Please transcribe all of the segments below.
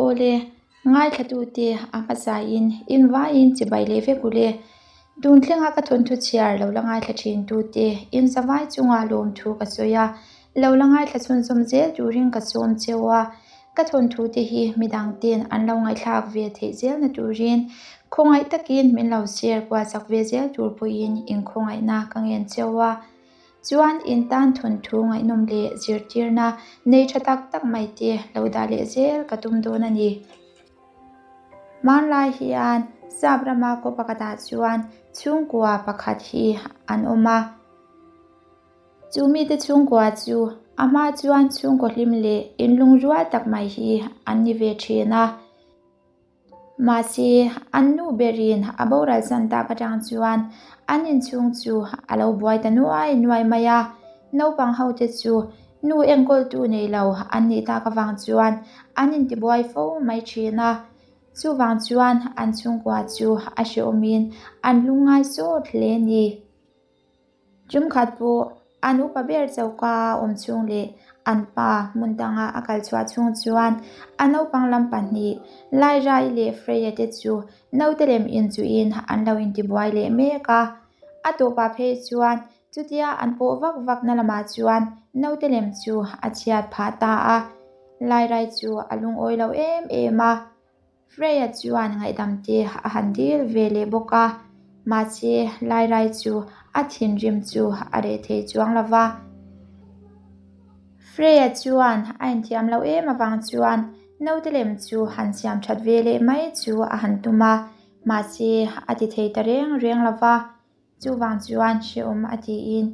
Awle, ngaithlatute a hmasain in vaiin chibai leh vek u le. Tun thlenga ka thawnthu chhiar lo la ngaithla thintute in zavai chunga lawmthu ka sawi a, lo la ngaithla chhunzawm zel turin ka sawm cheu a. Ka thawnthu te hi midangten an lo ngaihthlak ve theih zelna turin khawngaih takin min lo share kual chak ve zel tur pawhin inkhawngaihna ka ngen cheu a. Chuan in tan thawnthu ngaihnawm leh zirtirna nei tha tak tak mai te lo dah leh zel ka tum dawn a ni. Hmanlai hian Sap rama khaw pakhatah chuan chhungkua pakhat hi an awm a. Chu mite chhungkua chu a hma chuan chhungkaw hlim leh inlungrual tak mai hi an ni ve thin a. Mahse, an nu berin a boral chan tak atang chuan an inchhung chu a lo buai ta nuai nuai mai a. Naupang hote chu nu enkawltu nei lo an nih tak avang chuan an intibuai fo mai thin a. Chuvang chuan an chhungkua chu a hrehawmin an lungngai sawt hle a ni. Tumkhat pawh an upa ber choka a awm chhung leh an pa hmun danga a kal chhuah chhung chuan a naupang lam pahnih Lairai leh Freya te chu naute lem inchuhin an lo intibuai leh mek a. A tawpah phei chuan chutia an pawh vak vak na lamah chuan naute lem chu a chhiat phah ta a. Lairai chu a lungawi lo em em a. Freya chuan ngaihdam te a han dil ve leh bawk a, mahse Lairai chu a thinrim chu a reh thei chuang lo va. Freya chuan a inthiam loh em avang chuan naute lem chu han siam that ve leh mai chu a han tum a, mahse a ti thei ta reng reng lo va. Chuvang chuan hrehawm a tiin,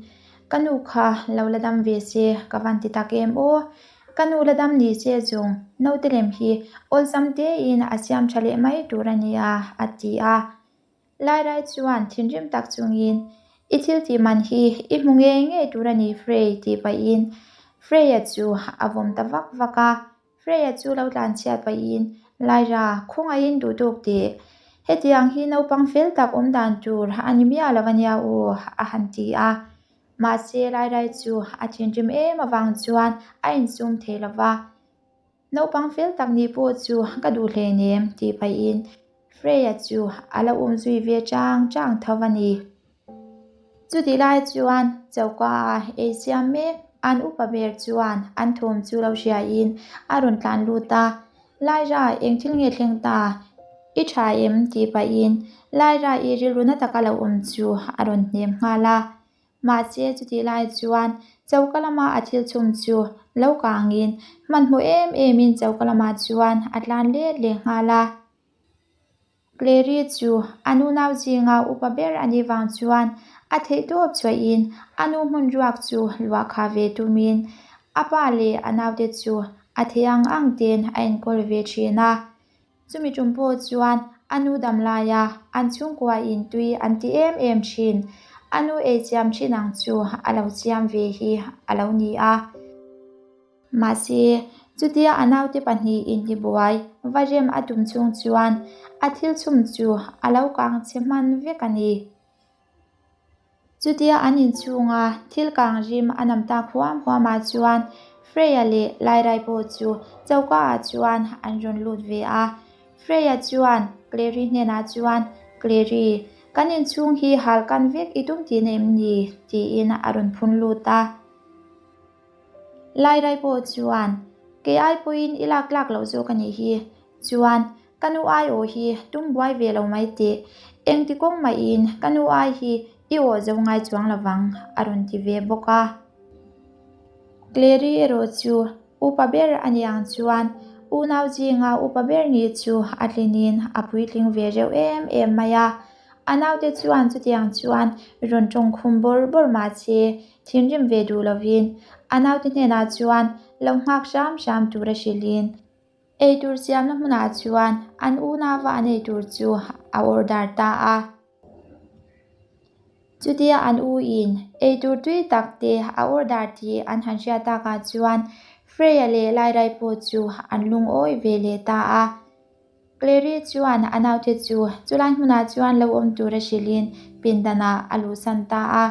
Ka nu kha lo la dam ve se ka van ti tak em aw? Ka nu la dam ni se zawng naute lem hi awlsam tein a siam tha leh mai tur a nia, a ti a. Lairai chuan thinrim tak chungin, I thil tih man hi i hmu ngei ngei tur a ni Frey tih pahin Freya chu a vawm ta vak vak a. Freya chu lo tlan chhiat pahin, Lyra, khawngaihin duh tawk teh. Hetiang hi naupang fel tak awm dan tur a ni miah lo a nia aw, a han ti a. Mahse, Lyra-i chu a thinrim em avang chuan a insum thei lo va. Naupang fel tak nih pawh chu ka duh hleinem, tih pahin Freya chu a la um zui ve chang chang tho a ni. Chutih lai chuan choka a ei siam mek an upa ber chuan an thawm chu lo hriain a rawn tlan lut a, Lyra eng thil nge thleng ta? I tha em? tih pahin Lyra i rilru na taka lo awm chu a rawn hnem nghal a. Mahse chutih lai chuan choka lama a thil chhum chu lo kangin hmanhmawh em emin choka lamah chuan a tlan let leh nghal a. Clary chu a nunau zinga upa ber a nih vang chuan a theihtawp chhuahin a nu hmun ruak chu luah kha ve tumin a pa leh a naute chu a thei ang ang ten a enkawl ve thin a. Chumi tum pawh chuan a nu dam laia an chhungkuain tui an ti em em thin. A nu ei chiam thin ang chu a lo chiam ve hi a lo ni a. Mahse, chutia a naute pahnih intibuai va rem a tum chhung chuan a thil chhum chu a lo kang chhe hman vek a ni. Chutia an inchhunga thil kang rim a nam tak huam huamah chuan Freya leh Lairai pawh chu choka ah chuan an rawn lut ve a. Freya chuan Clary hnenah chuan, Clary, kan inchhung hi hal kan vek i tum tihna em ni? tiin a rawn phun lut a. Lairai pawh chuan, Kei ai pawhin i lak tlak loh zawk a nih hi. Chuan, ka nu ai aw hi tum buai ve lo mai teh. Engti kawng mahin ka nu ai hi i aw zo ngai chuang lo vang, a rawn ti ve bawk a. Clary erawh chu upa ber a ni ang chuan unau zinga upa ber nih chu a tlinin a puitling ve reuh em em mai a. A naute chuan chutiang chuan rawn tawng khum bawrh bawrh mah che, thinrim ve duh lovin a naute hnenah chuan lo nghak hram hram tur a hrilhin eitur siamna hmunah chuan an unauva an eitur chu a order ta a. Chutia an u in eitur tui tak te a order tih an han hriat takah chuan Freya leh Lairai pawh chu an lungawi ve leh ta a. Clary chuan a naute chu chulai hmunah chuan lo awm tura hrilhin pindanah a luhsan ta a.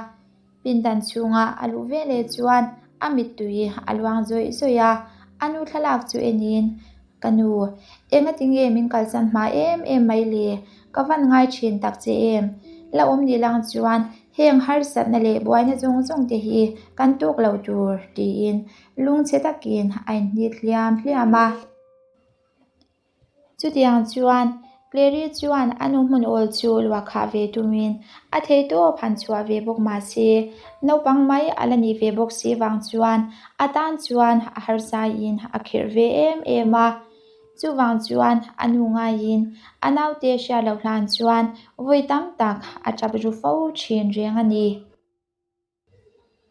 Pindan chhunga a luh veleh chuan a mittui a luang zawih zawih a, a nu thlalak chu enin, Ka nu, engati nge min kalsan hma em em mai le? Ka van ngai thin tak che em? La awm ni lang chuan heng harsatna leh buaina zawng zawng te hi kan tawk lo tur, tiin lungchhe takin a inhnit hliam hliam a. Chutiang chuan Clary chuan a nu hmun awl chu luah khah ve tumin a theihtawp han chhuah ve bawk mah se, naupang mai a la nih ve bawk si vang chuan a tan chuan a harsaiin a khirh ve em em a. Chuvang chuan a nu ngaiin a naute hriat loh hlan chuan vawi tam tak a tap ru fo thin reng a ni.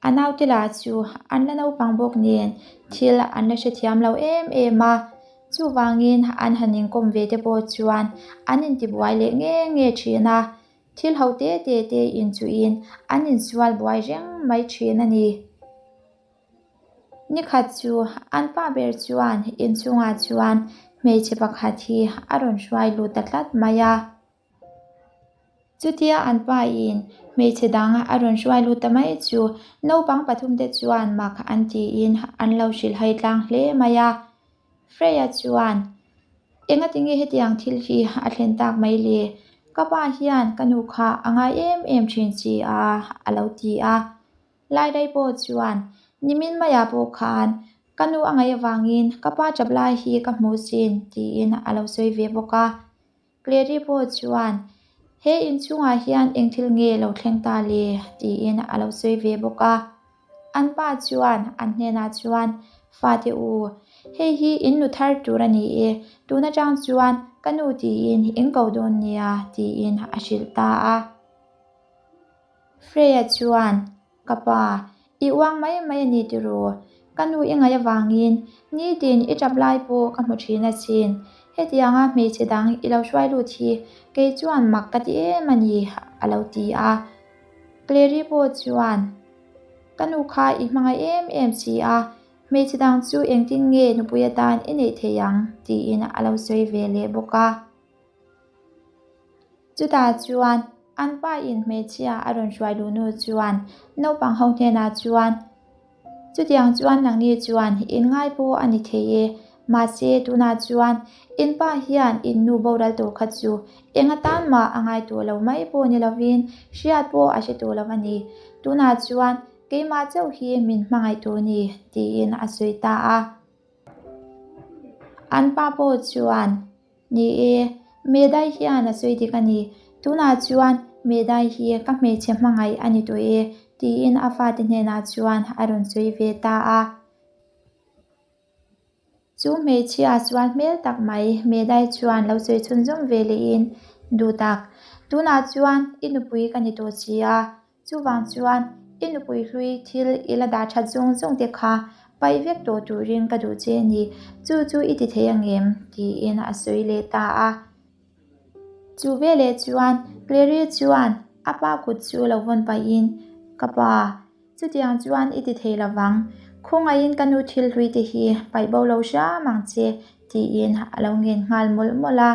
A naute lah chu an la naupang bawk nen thil an la hrethiam lo em em a, chuvangin an han inkawm ve te pawh chuan an intibuai leh nge nge thin a, thil ho te te te inchuhin an insual buai reng mai thin a ni. Nikhat chu an pa ber chuan inchungah chuan hmeichhe pakhat hi a rawn hruai lut ta tlat mai a. Chutia an pa in hmeichhe dang a rawn hruai lut ta mai chu naupang pathum te chuan mak an tiin an lo hrilhhai tlang hle mai a. Freya chuan, Engati nge hetiang thil hi a thlen tak mai le? Ka pa hian ka nu kha a ngai em em thin si a, a lo ti a. Lailai pawh chuan, Nimin maiah pawh khan ka nu a ngaih avangin ka pa tap lai hi ka hmuh sin, tiin a lo sawi ve bawk a. Clary pawh chuan, He inchhungah hian eng thil nge lo thleng ta le? tiin a lo sawi ve bawk a. An pa chuan an hnenah chuan, Fate u, hei hi in nu thar tur a ni e, tun atang chuan ka nu tiin in ko dawn nia, tiin a hrilh ta a. Freya chuan, Ka pa, i uang mai mai a ni tiraw? Ka nu i ngaih avangin nitin i tap lai pawh ka hmu thin asin. Hetianga hmeichhe dang i lo hruai lut hi kei chuan mak ka ti em a ni, a lo ti a. Clary pawh chuan, Ka nu kha i hmangaih em em si a, hmeichhe dang chu engtin nge nupui atan i neih thei ang? tiin a lo sawi ve leh bawk a. Chutah chuan an pa in hmeichhia a rawn hruai luh hnu chuan naupang ho hnenah chuan, Chutiang chuan nangni chuan in ngai pawh a ni thei e, mahse tunah chuan in pa hian in nu boral tawh kha chu eng atan mah a ngai tawh lo mai pawh ni lovin hriat pawh a hre tawh lo a ni. Tunah chuan keimah chauh hi min hmangaih tawh ni, tiin a sawi ta a. An pa pawh chuan, Ni e, Medai hian a sawi dik a ni. Tunah chuan Medai hi ka hmeichhe hmangaih a ni tawh e, tiin a fate hnenah chuan a rawn sawi ve ta a. Chu hmeichhia chuan hmel tak mai Medai chuan lo sawi chhunzawm ve lehin, Duhtak, tunah chuan i nupui ka ni tawh si a, Chuvang chuan i nupui hlui thil i la dah that zawng zawng te kha paih vek tawh turin ka duh che a ni, chu chu i ti thei ang em? tiin a sawi leh ta a. Chu veleh chuan Clary chuan a pa kut chu lo vawn pahin, Ka pa, chutiang chuan i ti thei lovang, khawngaihin ka nu thil hlui te hi paih bo lo hram ang che, tiin a lo ngen nghal mawlh mawlh a.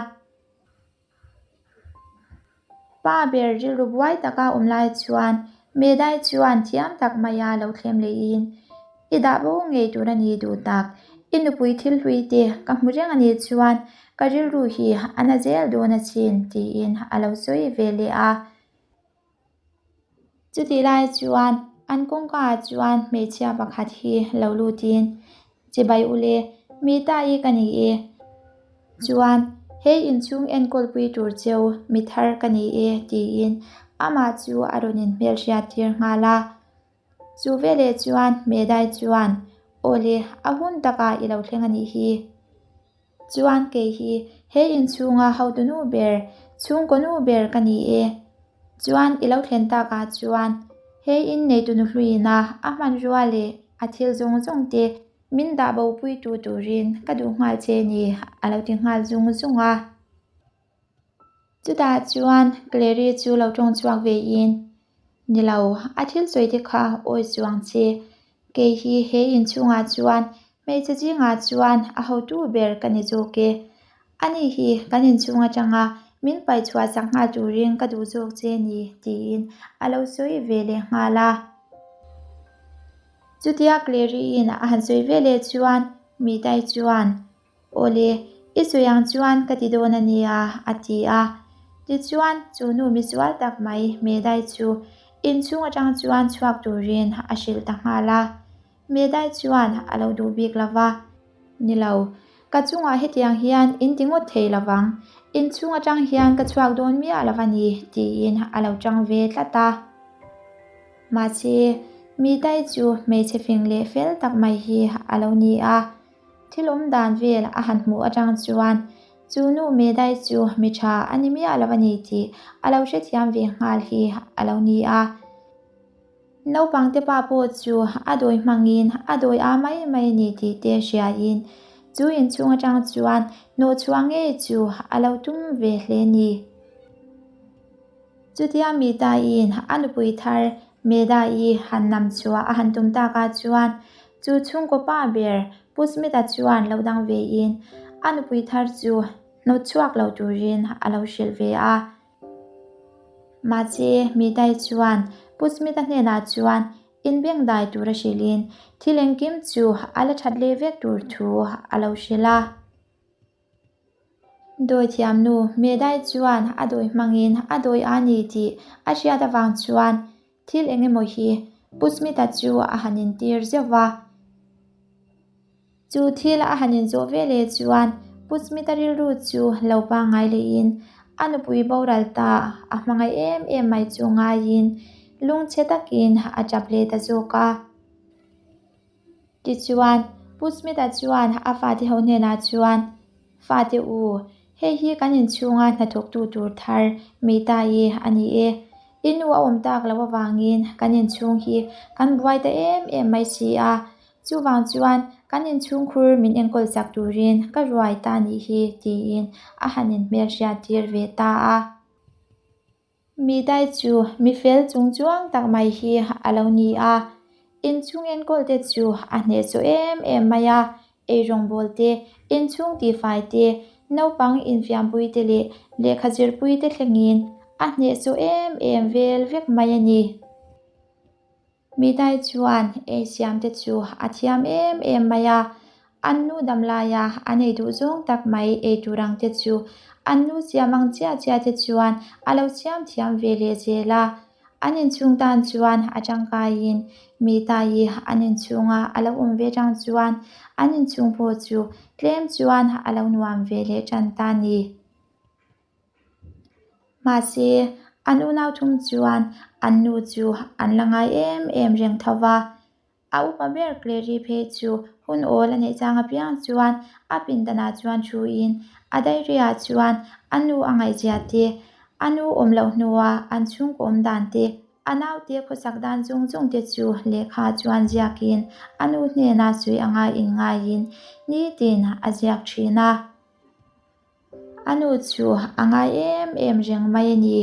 Pa ber rilru buai taka awm lai chuan Medai chuan thiam tak maia lo thlem lehin, I dah bo ngei tur a ni duh tak, i nupui thil hlui te ka hmu reng a nih chuan ka rilru hi a na zel dawn asin tiin a lo sawi ve leh a. Chutih lai chuan an kawngka ah chuan hmeichhia pakhat hi lo lutin, Chibai ule, mi ta i ka ni e. Chuan he inchhung enkawlpui tur cheu mi thar ka ni e tiin amah chu a rawn inhmelhriat tir nghal a. Chu veleh chuan Medai chuan, Awle, a hun takah i lo thleng a nih hi. Chuan kei hi he inchhunga hotu nu ber, chhungkaw nu ber ka ni e. Chuan i lo thlen takah chuan he in neitu nu hluina a hmanrua leh a thil zawng zawng te min dah bo pui tu turin ka duh nghal che ni a lo ti nghal zung zung a. Chutah chuan Clary chu lo tawng chhuak ve in, Ni lo, a thil sawi te kha awi chuang che. Kei hi he inchhungah chuan hmeichhe zingah chuan a hotu ber ka ni zawk e. Ani hi kan inchhung atanga min paih chhuah sak nghal turin ka duh zawk che ni, tiin a lo sawi ve leh nghal a. Chutia Clary-in a han sawi ve leh chuan Mitai chuan. Awle, i sawi ang chuan ka ti dawn a nia, a ti a. Tichuan, chu nu misual tak mai Medai chu inchhung atang chuan chhuak turin a hrilh ta nghal a. Medai chuan a lo duh bik lo va. Ni lo, ka chungah hetiang hian in ti ngawt thei lo vang, inchhung atang hian ka chhuak dawn miah lo a ni, tiin a lo tang ve tlat a. Mahse, Medai chu hmeichhe fing leh fel tak mai hi a lo ni a. Thil awm dan vel a han hmuh atang chuan chu nu Medai chu mi tha a ni miah lo a ni tih a lo hrethiam ve nghal hi a lo ni a. Naupangte pa pawh chu a dawi hmangin a dawi a mai mai a ni tih te hriain chu inchhung atang chuan hnawhchhuah ngei chu a lo tum ve hle ni. Chutia Mitaiin a nupui thar Medai han nam chhuah a han tum takah chuan chu chhungkaw pa ber Pu Smith-a chuan lo dang vein a nupui thar chu hnawt chhuak lo turin a lo hrilh ve a. Mahse, Mitai chuan Pu Smith-a hnenah chuan inbengdai tura hrilhin thil engkim chu a la that leh vek tur thu a lo hrilh a. Dawithiamnu Medai chuan a dawi hmangin a dawi a ni tih a hriat avang chuan thil eng emaw hi Pu Smith-a chu a han intir zeuh va. Chu thil a han inzawh veleh chuan Pu Smith-a rilru chu lo pangngai lehin a nupui boral ta a hmangaih em em mai chu ngaiin lungchhe takin a tap leh ta zawk a. Tichuan, Pu Smith-a chuan a fate ho hnenah chuan, Fate u, hei hi kan inchhunga hnathawktu tur thar Mita-i a ni e. I nu a awm tak loh avangin kan inchhung hi kan buai ta em em mai si a. Chuvang chuan kan inchhungkhur min enkawl chak turin ka ruai ta nih hi, tiin a han inhmelhriat tir ve ta a. Midai chu mi fel chung chuang tak mai hi a lo ni a, inchhung enkawl te chu a hnehsawh em em mai a, eirawngbawl te, inchhung tihfai te, naupang infiampui te leh lehkha zirpui te thlengin a hnehsawh em em vel vek mai a ni. Midai chuan ei siam te chu a thiam em em mai a, an nu dam laia an ei duh zawng tak mai ei tur ang te chu an nu siam ang chiah chiah te chuan a lo siam thiam ve leh zel a. An inchhung tan chuan a tangkaiin Mitai an inchhunga a lo awm ve tang chuan an inchhung pawh chu tlem chuan a lo nuam ve leh tan ta ni. Mahse, an unau thum chuan an nu chu an la ngai em em reng tho va. A upa ber Clary phei chu hun awl a neih chang apiang chuan a pindanah chuan thuin a diary ah chuan a nu a ngaihzia te, a nu awm loh hnua an chhungkaw awm dan te, a naute khawsak dan zawng zawng te chu lehkha chuan ziakin a nu hnenah sawi anga inngaiin nitin a ziak thin a. A nu chu a ngai em em reng mai a ni.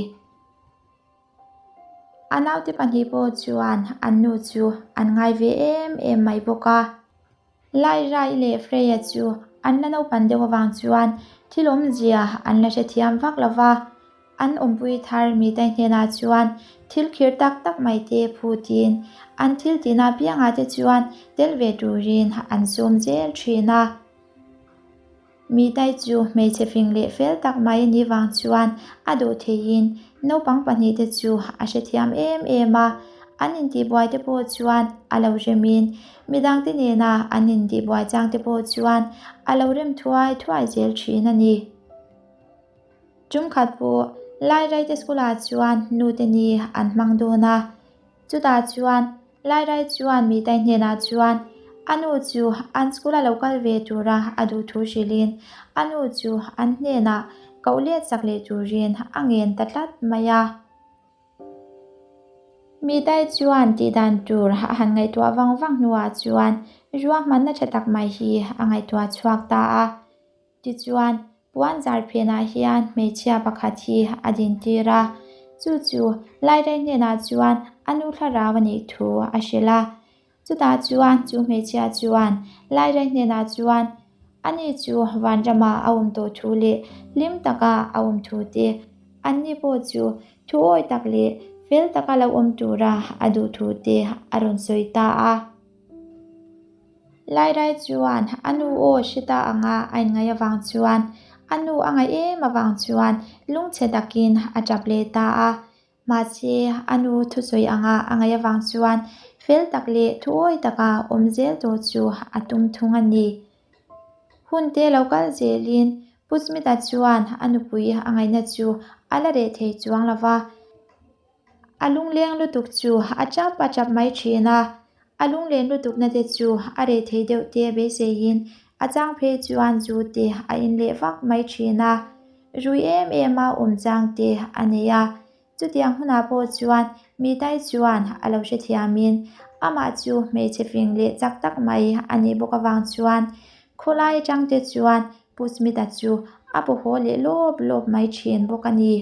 A naute pahnih pawh chuan an nu chu an ngai ve em em mai bawk a. Laira-i leh Freya chu an la naupan deuh avang chuan thil awmzia an la hrethiam vak lo va. An awmpui thar mite hnenah chuan thil khir tak tak mai te phutin an thil tihna piangah te chuan tel ve turin an sawm zel thin a. Mitai chu hmeichhe fing leh fel tak mai a nih vang chuan a duh theihin naupang pahnihte chu a hrethiam em em a, an intihbuai te pawh chuan a lo remin midangte nena an intihbuai chang te pawh chuan a lo rem thuai thuai zel thin a ni. Tumkhat pawh Lairaite school-ah chuan nute ni an hmang dawn a, chutah chuan Lairai chuan Mitai hnenah chuan a nu chu an school-a lo kal ve tura a duh thu hrilhin a nu chu an hnenah koh let sak leh turin a ngen ta tlat mai a. Mitai chuan tih dan tur a han ngaihtuah vang vang hnuah chuan ruahmanna tha tak mai hi a ngaihtuah chhuak ta a. Tichuan, puan zar phenah hian hmeichhia pakhat hi a dintir a, chu chu Lairei hnenah chuan a nu thlarau a nih thu a hrilh a. Chutah chuan chu hmeichhia chuan Lairei hnenah chuan ani chu vanrama a awm tawh thu leh hlim taka a awm thu te, anni pawh chu thuawi tak leh fel taka lo awm tura a duh thu te a rawn sawi ta a. Lairai chuan a nu aw hre ta anga a inngaih avang chuan a nu a ngaih em avang chuan lungchhe takin a tap leh ta a. Mahse, a nu thusawi anga a ngaih avang chuan fel tak leh thuawi taka awm zel tawh chu a tum thung a ni. Hun te lo kal zelin Pu Smith-a chuan a nupui a ngaihna chu a la reh thei chuang lo va. A lungleng lutuk chu a chap a chap mai thin a, a lunglen lutukna te chu a reh thei deuh te beiseiin a chang phei chuan zu te a in leh vak mai thin a, rui em em a awm chang te a nei a. Chutiang hunah pawh chuan Mitai chuan a lo hrethiamin amah chu hmeichhe fing leh chak tak mai a nih bawk avang chuan khawlai atang te chuan Pu Smith-a chu a paw haw leh lawp lawp mai thin bawk a ni.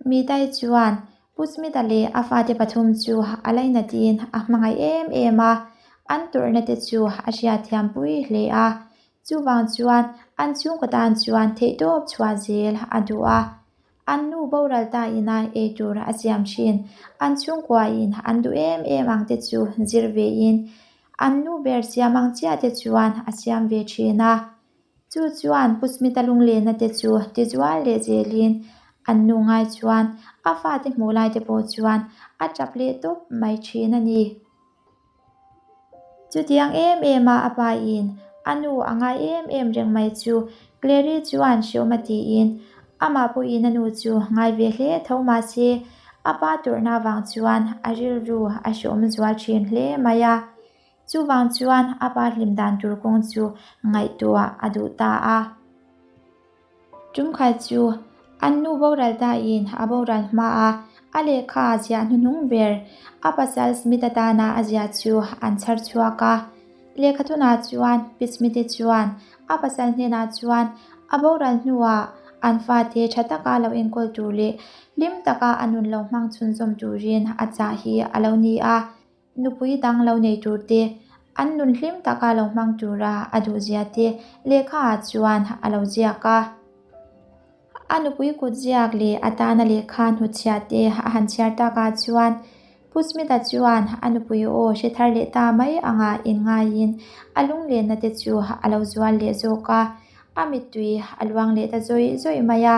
Mitai chuan Pu Smith-a leh a fate pathum chu a lainatin a hmangaih em em a, an tawrhna te chu a hriatthiam pui hle a. Chuvang chuan an chhungkaw tan chuan theihtawp chhuah zel a duh a. An nu boral ta ina ei tur a siam thin. An chhungkuain an duh em em ang te chu zir vein an nu ber siam ang chiah te chuan a siam ve thin a. Chu chuan Pu Smith-a lunglenna te chu tizual leh zelin an nu ngai chuan a fate hmuh lai te pawh chuan a tap leh tawp mai thin a ni. Chutiang em em a a pa in a nu a ngai em em reng mai chu Clary chuan hreawm a tiin amah pawhin a nu chu ngai ve hle tho mah se a pa tawrhna avang chuan a rilru a hreawm zual thin hle mai a. Chuvang chuan a pa hlim dan tur kawng chu ngaihtuah a duh ta a. Tumkhat chu an nu boral tain a boral hma a, a lehkha a ziah hnuhnung ber a pasal Smith atana a ziah chu an chhar chhuak a. Lehkha thunah chuan Pi Smith-i chuan a pasal hnenah chuan a boral hnuah an fate tha taka lo enkawl tur leh hlim taka a nun lo hmang chhunzawm turin a chah hi a lo ni a. Nupui dang lo nei tur te, an nun hlim taka lo hmang tura a duhzia te lehkha ah chuan a lo ziak a. A nupui kut ziak leh a tana lehkha hnutchhiah te a han chhiar takah chuan Pu Smith-a chuan a nupui aw hre thar leh ta mai anga inngaiin a lunglenna te chu a lo zual leh zawk a, a mittui a luang leh ta zawih zawih mai a.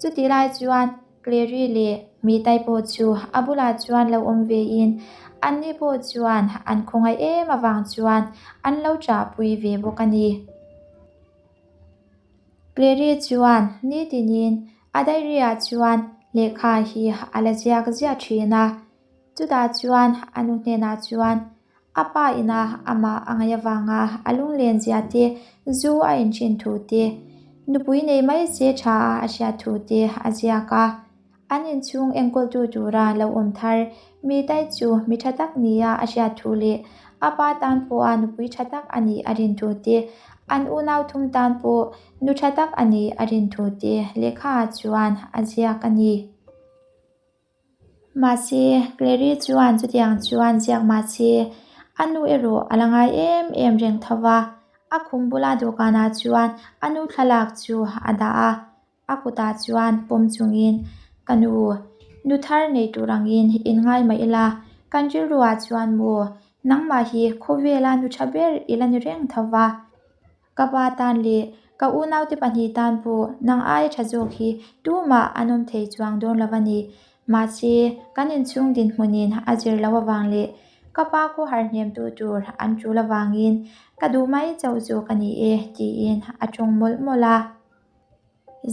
Chutih lai chuan Clary leh Mitai pawh chu a bulah chuan lo awm vein anni pawh chuan an khawngaih em avang chuan an lo ṭahpui ve bawk a ni. Clary chuan nitinin a diary ah chuan lehkha hi a la ziak ziah ṭhin a, chutah chuan a nu hnenah chuan A pa ina amah a ngaih avanga a lunglen zia te, zu a inṭhin thu te, nupui nei mai se ṭha a a hriat thu te a ziak a. An inchhung enkawltu tura lo awm thar mi tai chu mi ṭha tak nia a hriat thu leh a pa tan pawha nupui ṭha tak a nih a rin thu te, an unau thum tan pawh nu ṭha tak a nih a rin thu te lehkhaah chuan a ziak a ni. Mahse, Clary chuan chutiang chuan ziak mahse, a nu erawh a la ngai em em reng tho va. A khum bula dawhkanah chuan a nu thlalak chu a dah a, a kutah chuan pawm chungin, Ka nu, nu thar nei tur angin inngai mah ila, kan rilruah chuan maw, nangmah hi khawvela nu tha ber i la ni reng tho va. Ka pa tan leh ka unaute pahnih tan pawh nang aia tha zawk hi tumah an awm thei chuang dawn lo a ni. Mahse, kan inchhung dinhmunin a zir loh avang leh ka pa khawhar hnemtu tur an tul avangin ka duh mai chauh zawk a ni e, tiin a tawng mawlh mawlh a.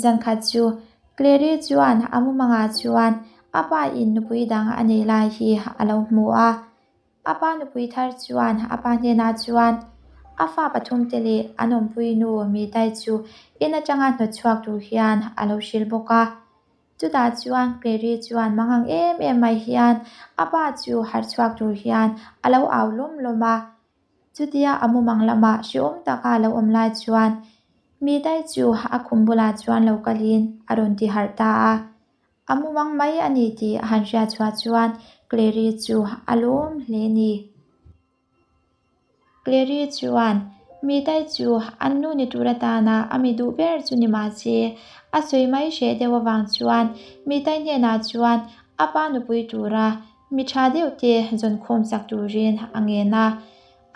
Zankhat chu Clary chuan a mumangah chuan a pa in nupui dang a nei lai hi a lo hmu a. A pa nupui thar chuan a pa hnenah chuan a fa pathumte leh an awmpui nu Mitai chu in atanga hnawt chhuak tur hian a lo hrilh bawk a. Chutah chuan Clary chuan mangang em em mai hian a pa chu harh chhuak tur hian a lo au lawm lawm a. Chutia a mumang lamah hrehawm taka a lo awm lai chuan Mitai chu a khum bulah chuan lo kalin a rawn ti harh ta a. A mumang mai a ni tih a han hriat chhuah chuan Clary chu a lawm hle ni. Clary chuan Mitai chu an nu ni tur atana a mi duh ber chu ni mah se, a sawi mai hreh deuh avang chuan Mitai hnenah chuan a pa nupui tura mi tha deuh te zawn khawm chak turin a ngen a.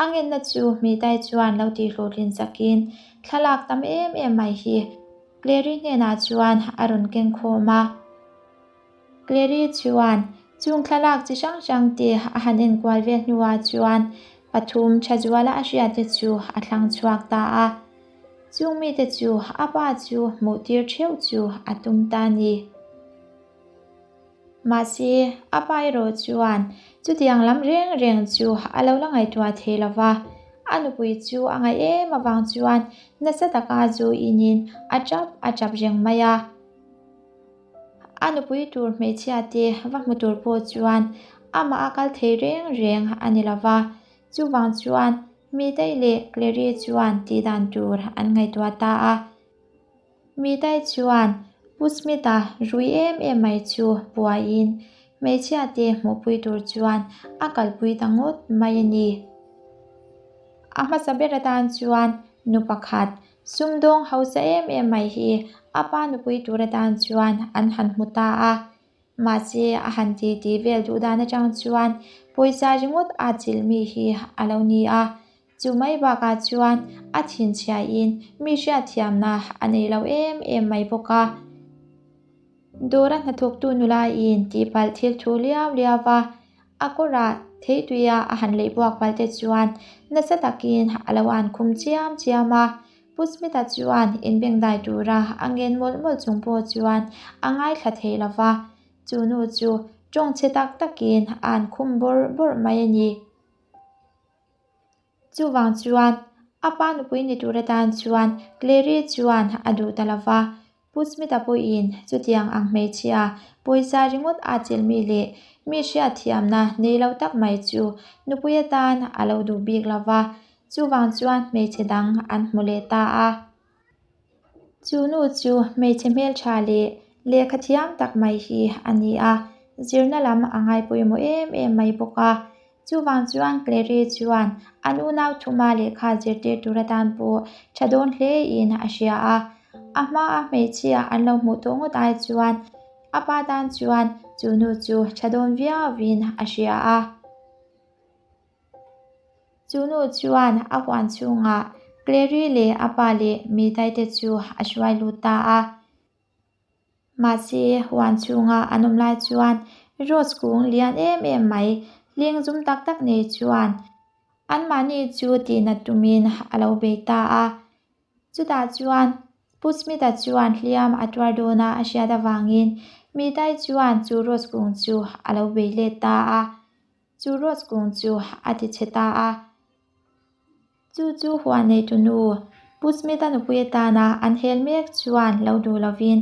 A ngenna chu Hmitai chuan lo tihhlawhtlin sakin thlalak tam em em mai hi Clary hnenah chuan a rawn keng khawm a. Clary chuan chung thlalak chi hrang hrang te a han enkual vel hnuah chuan pathum tha zuala a hriat te chu a thlang chhuak ta a. Chung mite chu a pa chu hmuh tir theuh chu a tum ta a ni. Mahse, a pa erawh chuan chutiang lam reng reng chu a lo la ngaihtuah thei lo va, a nupui chu a ngaih em avang chuan nasa taka zu inin a tap a tap reng mai a. A nupui tur hmeichhia te va hmu tur pawh chuan amah a kal thei reng reng a ni lo va, chuvang chuan Mitei leh Clary chuan tihdan tur an ngaihtuah ta a. Mitai chuan Pu Smith-a rui em em mai chu buaiin hmeichhia te hmuhpui tur chuan a kalpui ta ngawt mai a ni. A hmasa ber atan chuan nu pakhat sumdawng hausa em em mai hi a pa nupui tur atan chuan an han hmu ta a. Mahse a han ti tih vel duh dan atang chuan pawisa ringawt a chilh mi hi a lo ni a. Chu mai bakah chuan a thinchhiain mi hriatthiamna a nei lo em em mai bawk a. Dawra hnathawktu nulain tihpalh thil thu liau liau va, a kawrah theituia a han leih buak palh te chuan nasa takin a lo an khum chiam chiam a. Pu Smith-a chuan inbengdai tura a ngen mawlh mawlh chung pawh chuan a ngaithla thei lo va, chu nu chu tawngchhe tak takin a an khum bawrh bawrh mai a ni. Chuvang chuan a pa nupui ni tur atan chuan Clary chuan a duh ta lo va, Pu Smith-a pawhin chutiang ang hmeichhia pawisa ringawt a chelmi leh mi hriatthiamna nei lo tak mai chu nupui atan a lo duh bik lo va, chuvang chuan hmeichhe dang an hmu leh ta a. Chu nu chu hmeichhe hmeltha leh lehkha thiam tak mai hi a ni a, zirna lam a ngai pawimawh em em mai bawk a. Chuvang chuan Clary chuan an unau thuma lehkha zirtir tur atan pawh tha dawn hlein a hria a. A hmaa hmeichhia an lo hmuh tawh ngawt ai chuan a pa tan chuan chu nu chu tha dawn viauin a hria a. Chu nu chuan a huan chhungah Clary leh a pa leh Mitaite chu a hruai lut ta a. Mahse, huan chhunga an awm lai chuan Rose kung lian em em mai, hling zum tak tak nei chuan anmahni chu tihnat tumin a lo bei ta a. Chutah chuan Pu Smith-a chuan hliam a tuar dawna a hriat avangin Mitai chuan chu Rose kung chu a lo bei let ta a. Chu Rose kung chu a ti chhe ta a. Chu chu huan neitu nu Pu Smith-a nupui atana an hel mek chuan lo duh lovin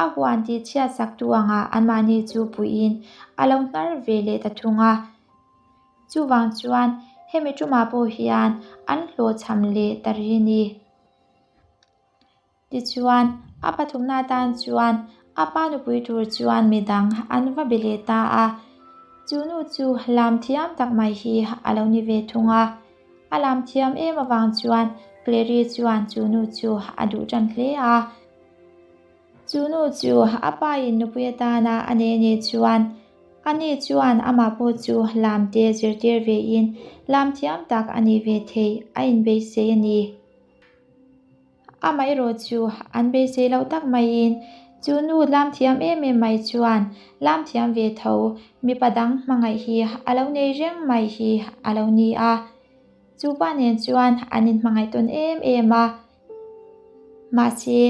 a huan tih chhiat saktu anga anmahni chu puiin a lo hnar ve leh ta thung a. Chuvang chuan hemi tumah pawh hian an hlawhchham leh ta ri ni. Tichuan, a pathumna atan chuan a pa nupui tur chuan midang an va be leh ta a. Chu nu chu lam thiam tak mai hi a lo ni ve thung a. A lam thiam em avang chuan Clary chuan chu nu chu a duh tan hle a. Chu nu chu a pa in nupui atana a nei anih chuan ani chuan amah pawh chu lam te zirtir ve in lam thiam tak a nih ve theih a inbeisei a ni. Amaherawh chu an beisei loh tak maiin chu nu lam thiam em em mai chuan lam thiam ve tho mipa dang hmangaih hi a lo nei reng mai hi a lo ni a. Chu pa nen chuan an inhmangaih tawn em em a. Mahse,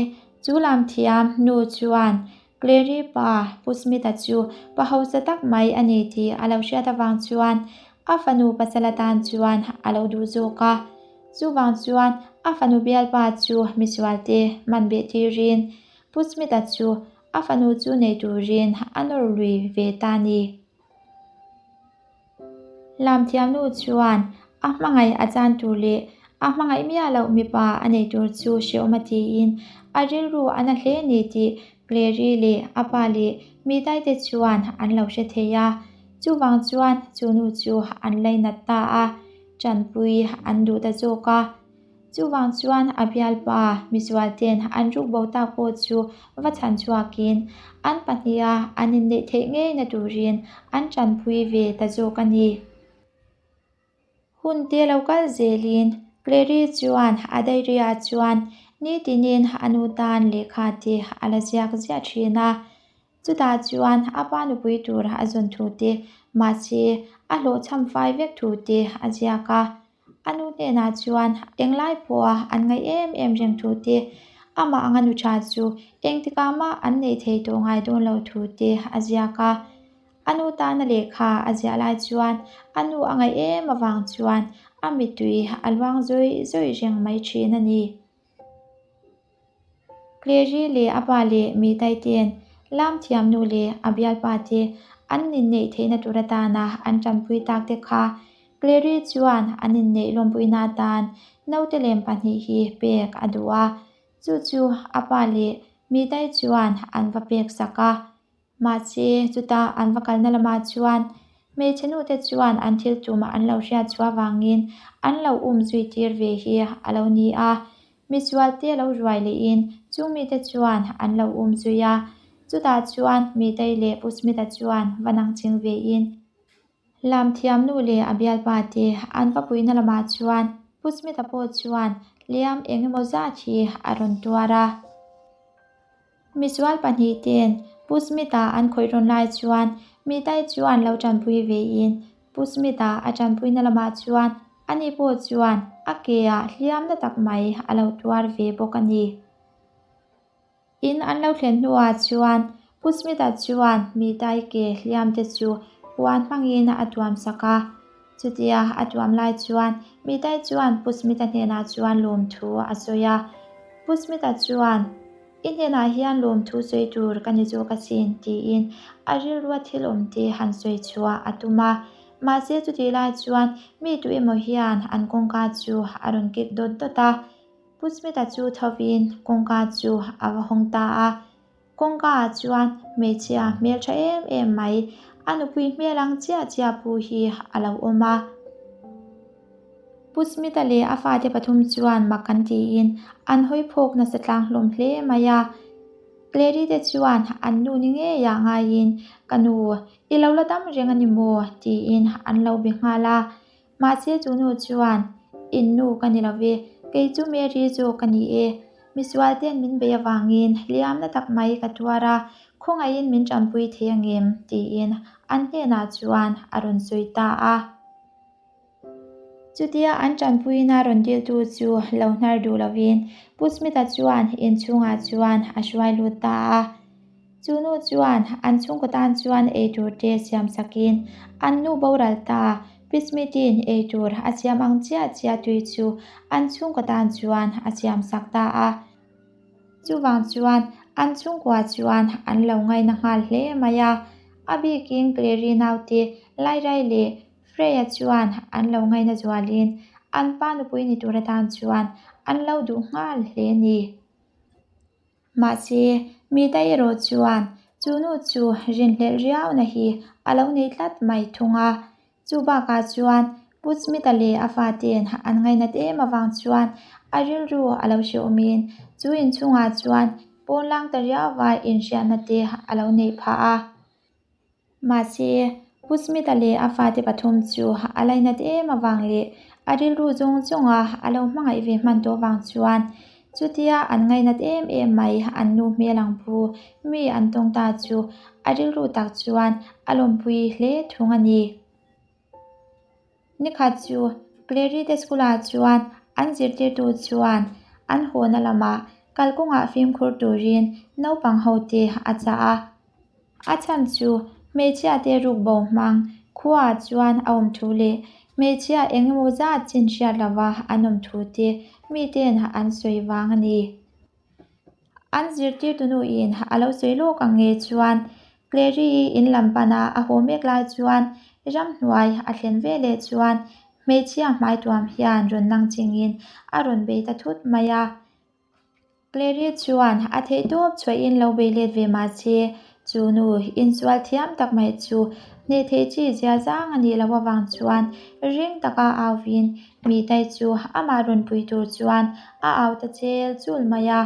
chu lam thiam nu chuan Clary pa Pu Smith-a chu pa hausa tak mai a ni tih a lo hriat avang chuan a fanu pasal atan chuan a lo duh zawk a. Chuvang chuan a fanu bialpa chu misualte man beh tirin Pu Smith-a chu a fanu chu nei turin a nawr lui ve ta a ni. Lamthiamnu chuan a hmangaih a chan tur leh a hmangaih miah loh mipa a nei tur chu hrehawm a tiin a rilru a na hle ni tih Clary leh a pa leh Mitaite chuan an lo hre thei a. Chuvang chuan chu nu chu an lainat ta a, tanpui an duh ta zawk a. Chuvang chuan a bialpa misualten an rukbo tak pawh chu va chhan chhuakin an pahniha an inneih theih ngeina turin an tanpui ve ta zawk a ni. Hun te lo kal zelin Clary chuan a diary ah chuan nitinin a nu tan lehkha te a la ziak ziah thin a. Chutah chuan a pa nupui tur a zawn thu te, mahse a hlawhchham fai vek thu te a ziak a. A nu hnenah chuan englai pawha an ngaih em em reng thu te, amah anga nu tha chu engtikah mah an neih thei tawh ngai dawn lo thu te a ziak a. A nu tana lehkha a ziah lai chuan a nu a ngaih em avang chuan a mittui a luang zawih zawih reng mai thin a ni. Clary leh a pa leh Mitai ten lam thiam nu leh a bialpa te an inneih theihna tur atana an tanpui tak te kha Clary chuan an inneih lawmpuina atan naute lem pahnih hi pek a duh a, chu chu a pa leh Mitai chuan an va pek sak a. Mahse, chuta an va kalna lamah chuan hmeichhe nute chuan an thil tumah an lo hriat chhuah vangin an lo um zui tir ve hi a lo ni a. Misualte lo ruai lehin chung mite chuan an lo um zui a. Chutah chuan Mitei leh Pu Smith-a chuan va nang ching vein Lamthiamnu leh a bialpa te an va puihna lamah chuan Pu Smith-a pawh chuan hliam eng emaw zat hi a rawn tuar a. Misual pahnih ten Pu Smith-a an khawih rawn lai chuan Mitai chuan lo tanpui vein Pu Smith-a a tanpuina lamah chuan ani pawh chuan a ke ah hliam na tak mai a lo tuar ve bawk a ni. In an lo thlen hnuah chuan Pu Smith-a chuan Mitai ke hliam te chu puan hmangin a tuam sak a. Chutia a tuam lai chuan Mitai chuan Pu Smith-a hnenah chuan lawmthu a sawi a. Pu Smith-a chuan, I hnenah hian lawmthu sawi tur ka ni zawk asin, tiin a rilrua thil awm te han sawi chhuah a tum a. Mahse chutih lai chuan mi tu emaw hian an kawngka chu a rawn kik dawt dawt a. Pu Smith-a chu thovin kawngka chu a va hawng ta a. Kawngka ah chuan hmeichhia hmeltha em em mai, a nupui hmel ang chiah chiah pu hi a lo awm a. Pu Smith-a leh a fate pathum chuan mak an tiin an hawi phawk nasa tlang hlawm hle mai a. Clary te chuan an nu ni ngeiah ngaiin, Ka nu, i lo la dam reng a ni maw? tiin an lo be nghal a. Mahse chu nu chuan, In nu ka ni lo ve, kei chu Mary zawk ka ni e. Misual ten min bei avangin hliamna tak mai ka tuar a, khawngaihin min tanpui thei angem? tiin an hnenah chuan a rawn sawi ta a. Chutia an tanpuina rawn diltu chu lo hnar duh lovin Pu Smith-a chuan inchhungah chuan a hruai lut ta a. Chu nu chuan an chhungkaw tan chuan eitur te siam sakin an nu boral ta. Pi Smith-in eitur a siam ang chiah chiah tui chu an chhungkaw tan chuan a siam sak ta a. Chuvang chuan an chhungkua chuan an lo ngaina nghal hle mai a. A bikin Clary naute Lairai leh Freya chuan an lo ngaina zualin an pa nupui ni tur atan chuan an lo duh nghal hle a ni. Mahse, Mita erawh chuan chu nu chu rinhlelh riauna hi a lo nei tlat mai thung a. Chu bakah chuan Pu Smith-a leh a fate'n an ngainat em avang chuan a rilru a lo hrehawmin chu inchhungah chuan pawnlang ta riauva inhriatna te a lo neih phah a. Mahse, Pu Smith-a leh a fate pathum chu a lainat em avang leh a rilru zawng zawnga a lo hmangaih ve hman tawh vang chuan chutia an ngainat em em mai an nu hmel ang pu mi an tawng ta chu a rilru tak chuan a lawmpui hle thung a ni. Nikhat chu Clary te school ah chuan an zirtirtu chuan an hawna lamah kalkawngah fimkhur turin naupang ho te a chah a. A chhan chu hmeichhia te rukbo hmang khuaah chuan a awm thu leh hmeichhia eng emaw zat chin hriat lova an awm thu te miten an sawi vang a ni. An zirtirtu nuin a lo sawi lawk ang nge chuan Clary-i in lam pana a haw mek lai chuan ramhnuai a thlen ve leh chuan hmeichhia hmaituam hian rawn nang chingin a rawn bei ta thut mai a. Clary chuan a theihtawp chhuahin lo bei let ve mah se, chu nu insual thiam tak mai chu hneh theih chi zia zang a nih loh avang chuan ring taka auvin Mitai chu amah rawn pui tur chuan a au ta chel chul mai a.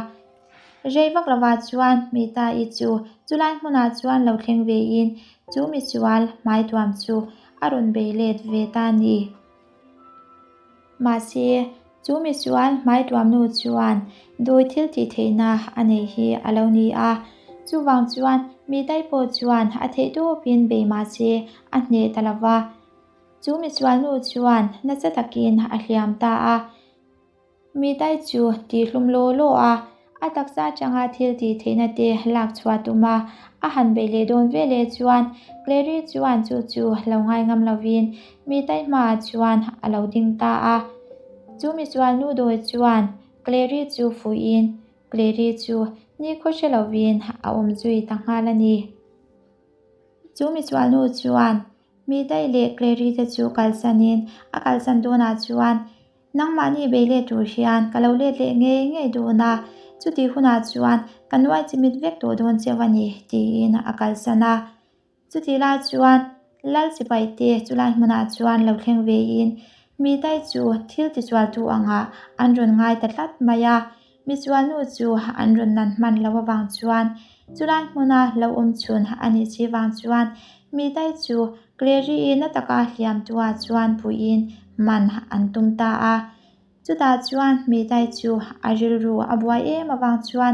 Rei vak lovah chuan Mitai chu chulai hmunah chuan lo thleng vein chu misual hmaituam chu a rawn bei let ve ta a ni. Mahse, chu misual hmaituamnu chuan dawi thil tih theihna a nei hi a lo ni a. Chuvang chuan Mitai pawh chuan a theih tawpin bei mahse a hneh ta lo va. Chu misualnu chuan nasa takin a hliam ta a. Mitai chu tihhlum law law a, a taksa atanga thil tih theihna te lak chhuah tum a, a han beih leh dawn ve leh chuan Clary chuan chu chu lo ngai ngam lovin Mitai hmaah chuan a lo ding ta a. Chu misualnu dawi chuan Clary chu fuihin Clary chu nikhaw hre lovin a awm zui ta nghal a ni. Chu misualnu chuan Mitai leh Clary te chu kalsanin a kalsan dawnah chuan Nangmahni bei let tur hian ka lo let leh ngei ngei dawn a, chutih hunah chuan ka nuai chimit vek tawh dawn cheu a ni, tiin a kalsan a. Chutih lai chuan Lal sipai te chulai hmunah chuan lo thleng vein Mitai chu thil tisualtu angah an rawn ngai ta tlat mai a, misualnu chu an rawn nan hman loh avang chuan chulai hmuna lo awm chhun a nih si vang chuan Mitai chu Clary-i na taka hliamtua chuan puiin man an tum ta a. Chutah chuan Mitai chu a rilru a buai em avang chuan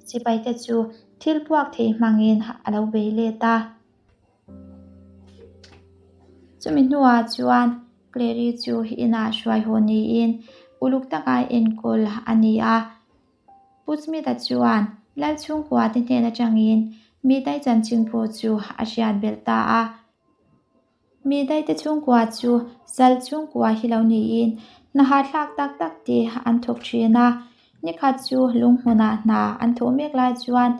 sipaite chu thil puak thei hmangin a lo bei let a. Chumi hnuah chuan Clary chu inah hruai haw niin uluk taka enkawl a ni a. Pu Smith-a chuan Lal chhungkua te hnen atangin mi dai chanchin pawh chu a hriat belh ta a. Mi daite chhungkua chu sal chhungkua hi lo niin hna hahthlak tak tak te an thawk thin a. Nikhat chu lung hmunah hna an thawh mek lai chuan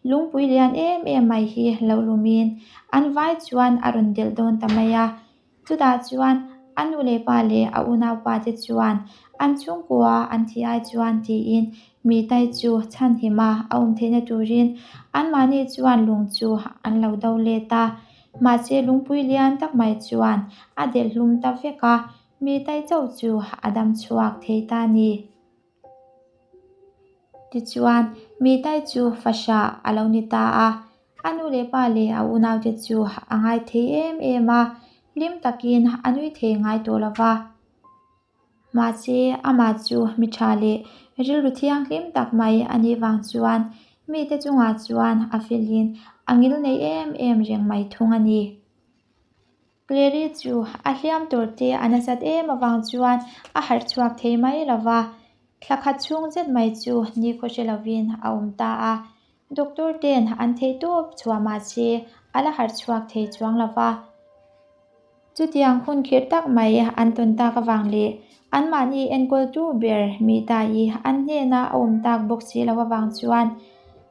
lungpui lian em em mai hi lo lumin an vai chuan a rawn delh dawn ta mai a. Chutah chuan a nu leh pa leh a unaupa te chuan an chhungkua an thi ai chuan tiin mi tai chu chhanhim a a awm theihna turin anmahni chuan lung chu an lo do let a. Mahse lungpui lian tak mai chuan a delh hlum ta vek a, mi tai chauh chu a dam chhuak thei ta a ni. Tichuan, Mitai chu fahrah a lo ni ta a, a nu leh pa leh a unaute chu a ngai thei em em a, hlim takin a nui thei ngai tawh lo va. Mahse, amah chu mi tha leh rilru thianghlim tak mai a nih vang chuan mite chungah chuan a felin a ngilnei em em reng mai thung a ni. Clary chu a hliam tur te a nasat em avang chuan a harh chhuak thei mai lo va, thla khat chhung zet mai chu nikhaw hre lovin a awm ta a. Doctor ten an theih tawp chhuah mahse a la harh chhuak thei chuang lo va. Chutiang hun khirh tak mai an tawn tak avang leh anmahni enkawltu ber Mita-i an hnena a awm tak bawk si lo avang chuan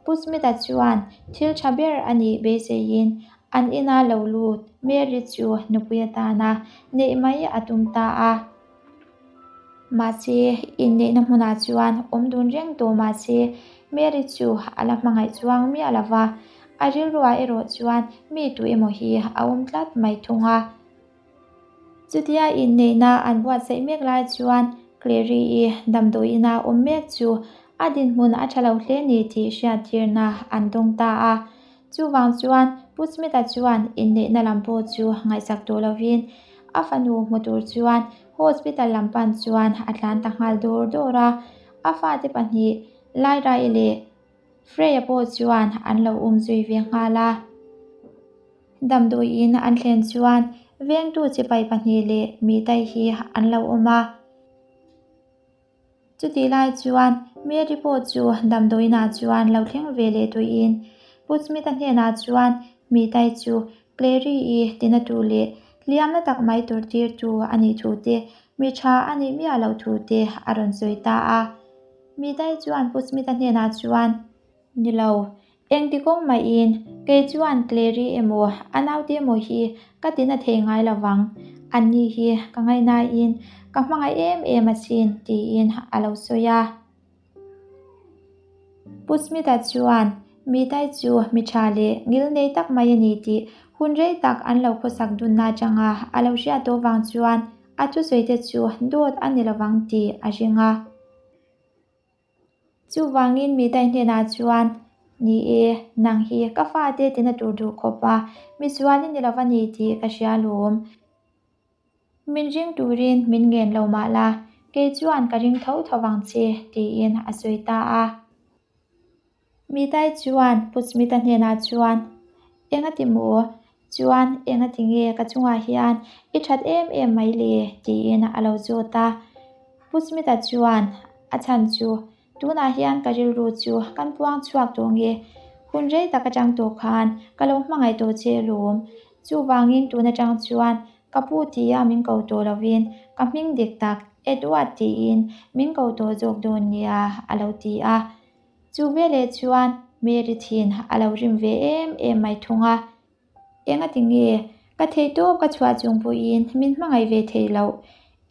Pu Smith-a chuan thil tha ber a nih beiseiin An ina lo lut Mary chu nupui atana neih mai a tum ta a. Mahse, inneihna hmunah chuan awm dun reng tawh mahse, Mary chu a la hmangaih chuang miah lo va, a rilruah erawh chuan mi tu emaw hi a awm tlat mai thung a. Chutia inneihna an buatsaih mek lai chuan Clary-i damdawiina awm mek chu a dinhmun a tha lo hle ni tih hriattirna an dawng ta a. Chuvang chuan Pu Smith-a chuan inneihna lam pawh chu ngaihsak tawh lovin a fanu hmu tur chuan hospital lam pan chuan a tlan ta nghal dawr dawr a. A fate pahnih Lyra-i leh Freya pawh chuan an lo um zui ve nghal a. Damdawiin an thlen chuan vengtu chipai pahnih leh Mitai hi an lo awm a. Chutih lai chuan Mary pawh chu damdawiinah chuan lo thleng ve leh tuiin Pu Smith-a hnenah chuan Mitai chu Clary-i tina tu leh hliamna tak mai tur tirtu a nih thu te, mi tha a nih miah loh thu te a rawn sawi ta a. Mitai chuan Pu Smith-a hnenah chuan, Ni lo, engti kawng mahin kei chuan Clary emaw a naute emaw hi ka tina thei ngai lo vang, anni hi ka ngaihnain ka hmangaih em em asin tiin a lo sawi a. Pu Smith-a chuan Mitai chu mi tha leh ngilnei tak mai a ni tih hun rei tak an lo khawsak dunna atanga a lo hriat tawh vang chuan a thusawi te chu dawt a ni lovang tih a ring a. Chuvangin Mitai hnenah chuan, Ni e, nang hi ka fate tina tur duh khawp a, misual i ni lo va ni tih ka hria lawm. Min ring turin min ngen lo mah la, Kei chuan ka ring tho tho vang che, tiin a sawi ta a. Mitai chuan Pu Smith-a hnenah chuan, Engati maw? Chuan engati nge ka chungah hian i that em em mai le? tiin a lo zawt a. Pu Smith-a chuan, A chhan chu, tunah hian ka rilru chu kan puang chhuak tawh nge? Hun rei tak atang tawh khan ka lo hmangaih tawh che alawm. Chuvangin tun atang chuan ka pu tia min ko tawh lovin ka hming dik tak Edward tiin min ko tawh zawk dawn nia, a lo ti a. Chu veleh chuan Mary thin a lo rim ve em em mai thung a. Engati nge ka theihtawp ka chhuah chung pawhin min hmangaih ve thei loh?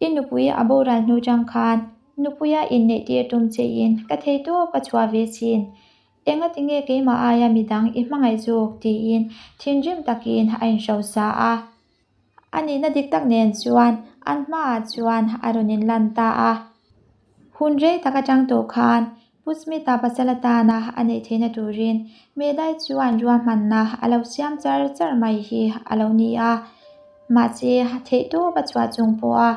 I nupui a boral hnu chang khan nupuia inneih tir tum chein ka theihtawp ka chhuah ve chin. Engati nge keimah aia midang i hmangaih zawk tiin thinrim takin a inhrosa a. A nihna dik tak nen chuan an hmaah chuan a rawn inlan ta a. Hun rei tak atang tawh khan Pu Smith-a pasal atana a neih theihna turin Medai chuan ruahmanna a lo siam char char mai hi a lo ni a. Mahse, theihtawp a chhuah chung pawha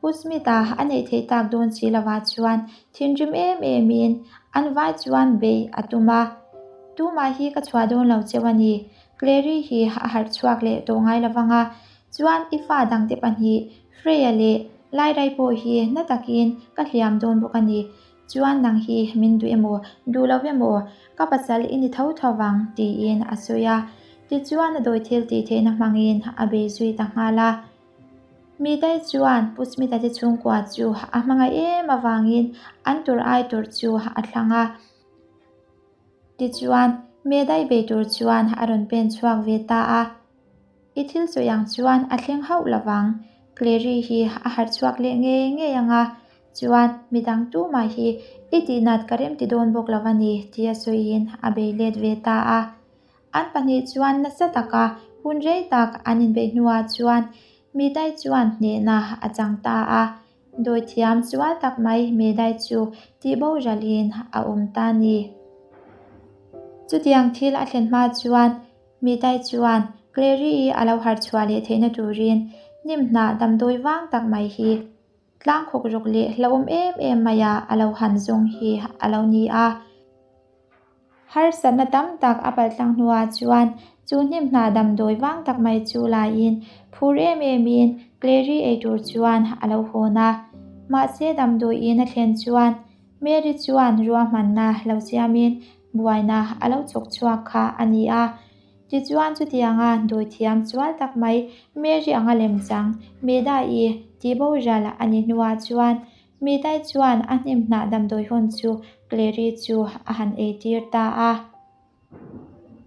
Pu Smith-a a neih theih tak dawn si lovah chuan thinrim em emin an vai chuan beih a tum a. Tumah hi ka chhuah dawn lo cheu a ni. Clary hi a harh chhuak leh tawh ngai lovang a, chuan i fa dangte pahnih Freya leh Lairai pawh hi na takin ka hliam dawn bawk a ni. Chuan nang hi min duh emaw, duh lo emaw, ka pasal i ni tho tho vang tiin a sawi a. Tichuan a dawi thil tih theihna hmangin a bei zui ta nghal a. Mitai chuan Pu Smith-a te chhungkua chu a hmangaih em avangin an tur ai tur chu a thlang a. Tichuan, Medai bei tur chuan a rawn pen chhuak ve ta a. I thil sawi ang chuan a thleng hauh lovang. Clary hi a harh chhuak leh ngei ngei ang a, chuan midang tumah hi i tihnat ka remti dawn bawk lo a ni, tia sawiin a bei let ve ta a. An pahnih chuan nasa taka hun rei tak an inbeih hnuah chuan Mitai chuan hnehna a chang ta a, dawithiam sual tak mai Medai chu tihboralin a awm ta ni. Chutiang thil a thlen hma chuan Mitai chuan Clary-i a lo harh chhuah leh theihna turin hnim hnah damdawi vang tak mai hi tlang khawk rawk leh hlauhawm em em maia a lo han zawng hi a lo ni a. Harsatna tam tak a palh tlang hnuah chuan chu hnim hna damdawi vang tak mai chu laiin phur em emin Clary ei tur chuan a lo hawn a. Mahse damdawi in a thlen chuan Mary chuan ruahmanna lo siamin buaina a lo chawk chhuak kha a ni a. Tichuan chutianga dawithiam chual tak mai Mary anga lemchang Meda-i tihboral a ni hnuah chuan Mitai chuan a hnim hnah damdawi hun chu Clary chu a han ei tir ta a.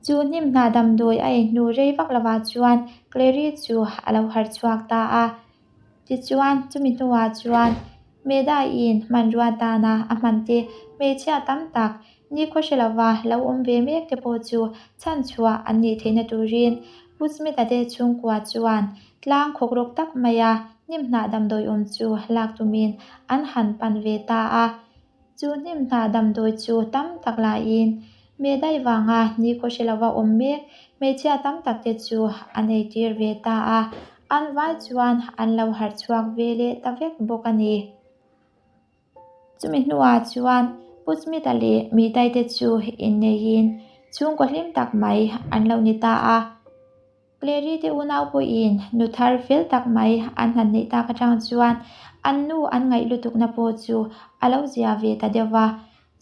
Chu hnim hnah damdawi a ei hnu rei vak lovah chuan Clary chu a lo harh chhuak ta a. Tichuan chumi hnuah chuan Medaiin hmanrua tana a hman te hmeichhia tam tak Nikhaw hre lova lo awm ve mek te pawh chu chhanchhuah an nih theihna turin Pu Smith-a te chhungkua chuan tlang khawkrawk tak maia hnim hnah damdawi awm chu lak tumin an han pan ve ta a. Chu hnim hnah damdawi chu tam tak laiin Medai vanga nikhaw hre lova awm mek hmeichhia tam tak te chu an eitir ve ta a, an vai chuan an lo harh chhuak ve leh ta vek bawk a ni. Chumi hnuah chuan Pu Smith-a leh Mitaite chu inneiin chhungkaw hlim tak mai an lo ni ta a. Clary te unau pawhin nu thar fel tak mai an han neih tak atang chuan an nu an ngaih lutukna pawh chu a lo zia ve ta deuh va.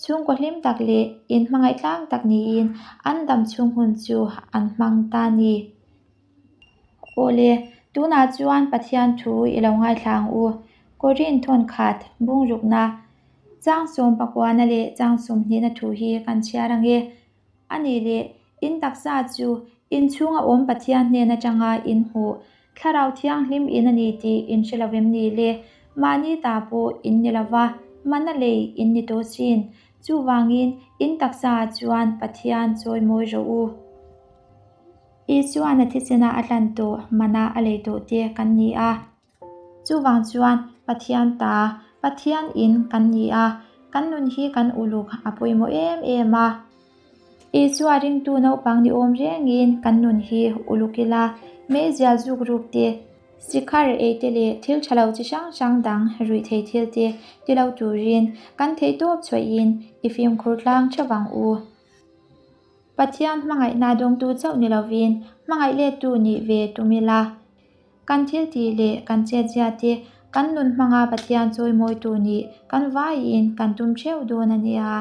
Chhungkaw hlim tak leh inhmangaih tlang tak niin an dam chhung hun chu an hmang ta a ni. Awle, tunah chuan Pathian thu i lo ngaithla ang u. Korin thawn khat, bungrukna, chang sawm pakuana leh chang sawmhnihna thu hi kan chhiar ang e. A nih leh, in taksa chu inchhunga awm Pathian hnen atanga in hmuh Thlarau Thianghlim in a ni tih in hre lo em ni le? Mahni ta pawh in ni lo va, mana lei in ni tawh sin. Chuvangin, in taksaah chuan Pathian chawi mawi rawh u. Isuan a thisena a tlan tawh mana a lei tawh te kan ni a. Chuvang chuan Pathian ta, Pathian in kan ni a, kan nun hi kan uluk a pawimawh em em a. Isua ringtu naupang ni awm rengin kan nun hi uluk ila, meizial zuk ruk te. Sikhar ei te leh thil tha lo chi hrang hrang dang ruih thei thil te ti lo turin kan theihtawp chhuahin i fimkhur tlang theuh ang u. Pathian hmangaihna dawngtu chauh ni lovin hmangaih lettu nih ve tum ila. Kan thil tih leh kan chetzia te kan nun hmanga Pathian chawimawitu nih kan vaiin kan tum theuh dawn a nia.